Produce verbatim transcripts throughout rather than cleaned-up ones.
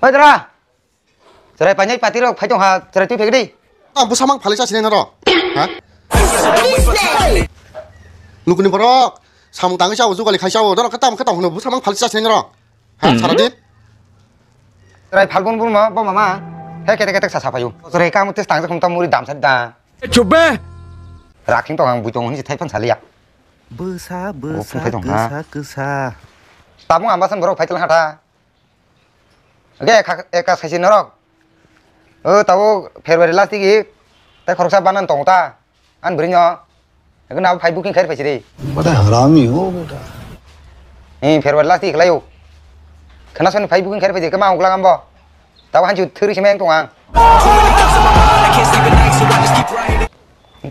Oi dara. Chwrai painai pati rok phai tong ha, chwrai twi phegdi. Ang busamang phali chasini noro. Ha? Nukuni borok samung tangwi chao, jugali khai chao, doro khe tamo khe tong hwno busamang phali chasini noro. Ha, hmm, sara din. Chwrai phalbon burma bo mama. He kete kete sa sa phayu. Chwrai kamu tes tang jakhum tam muri dam sa da. Chubbe. Rakhing tong ang bui tong hini thai phan saliya. Bwsa, bwsa, phai tong ha. Kwsa, kwsa. Tabung ambasan borok phai tlang hatha. Ge, ekha, ekha saisi norok. O, tabo February last digi. Tai khoroksa banan tong ta. An bwrwi no. Ego na phai booking khair phaisi de. Bada harami ho beta. Eh, February last digi khlaio. Khana soni phai booking khair phaisi kema uglang ambo. Tabo hanju thuri sima yang tong ang.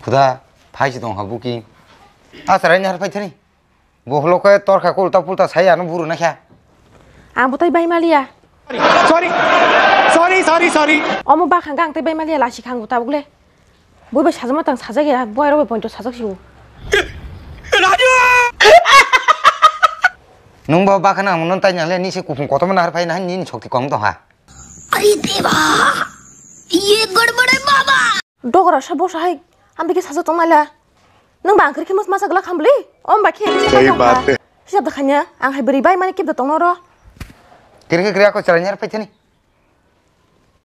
Khuda, phai si tong ha booking. A sarai ni har phai thani. Bo holo khe torkha khe ulta pulta sai ano buru na kha. Ang bo tai bai maliya. Sorry. Sorry, sorry, sorry. Omo bakha ang tai bai maliya lasi khang bo tabuk le. Bo bai sajama tang sajak ya, bo aro bai poncho sajak sibo. Nung bo bakha na mo non tai nang le ni se kuphung kotor ma nahar phai na ni ni chokti kong to ha. अरे देवा, ये गड़बड़ है बाबा। Dogora sa bosa hai, ang bikhe sajak tong mala. Nung ba ang khe mos masa gla khambli? Om ba khe. Sahi baat hai. Hisab da khanya, ang hai bwrwi bai mani kip da tong noro. Kiri kiri ako chara nyar pai thani.